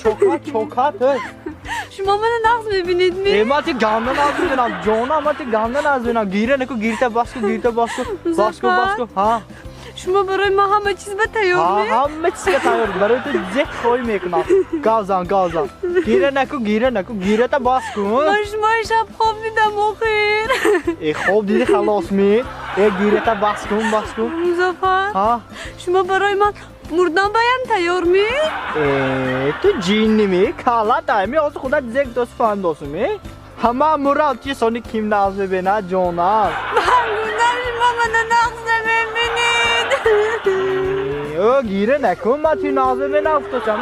Чока, чока, Шумо мана нағз мебинед ми? Э, ман ти ганда нағз мебинам, ҷонам, ман ти ганда нағз мебинам. Гира неку, гирта бас ку, гирта бас ку, бас ку, бас ку. Ҳа. Шумо барои ман ҳама чиз ба тайёр ми? Ҳама чиз ба тайёр. Барои ту зек хоҳӣ мекунам. Гавзан, гавзан. Гира неку, гира неку, гирата бас ку. Ман шумои шаб хоб дидам охир. Э, хоб диди халос ми? Э, гирата бас кун, бас кун. Музаффар. Ҳа. Шумо барои ман мурдан баям тайёр ми? Э, ту ҷинни ми? Кала дай ми? Ҳозир худат зек дост фаҳмдосум, э? Ҳама мурав чи сони ким нағз мебинад, ҷонам? Ман шумо мана нағз намебинед. Ё, гира накун, ман ту нағз мебинам, гуфташам.